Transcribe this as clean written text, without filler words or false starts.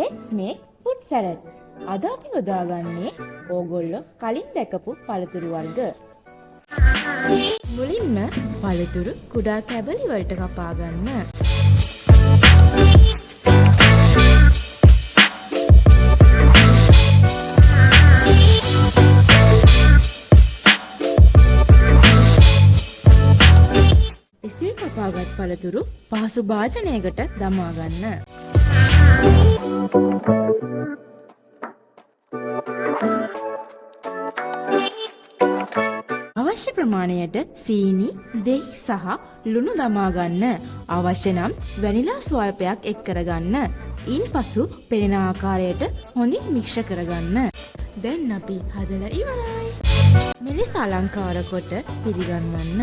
Let's make fruit salad. අද අපි යොදාගන්නේ ඕගොල්ලෝ කලින් දැකපු පළතුරු වර්ග. මුලින්ම පළතුරු කුඩා කැබලි වලට කපා ගන්න. එසේ කපාගත් පළතුරු පහසු භාජනයකට දමා ගන්න. අවශ්‍ය ප්‍රමාණයට සීනි, දෙහි සහ ලුණු දමා ගන්න. අවශ්‍ය නම් වැනිලා ස්වල්පයක් එක් කරගන්න. ඉන්පසු පෙනෙන ආකාරයට හොඳින් මිශ්‍ර කරගන්න. දැන් අපි හදලා ඉවරයි. මෙලෙස අලංකාර කොට පිළිගන්වන්න.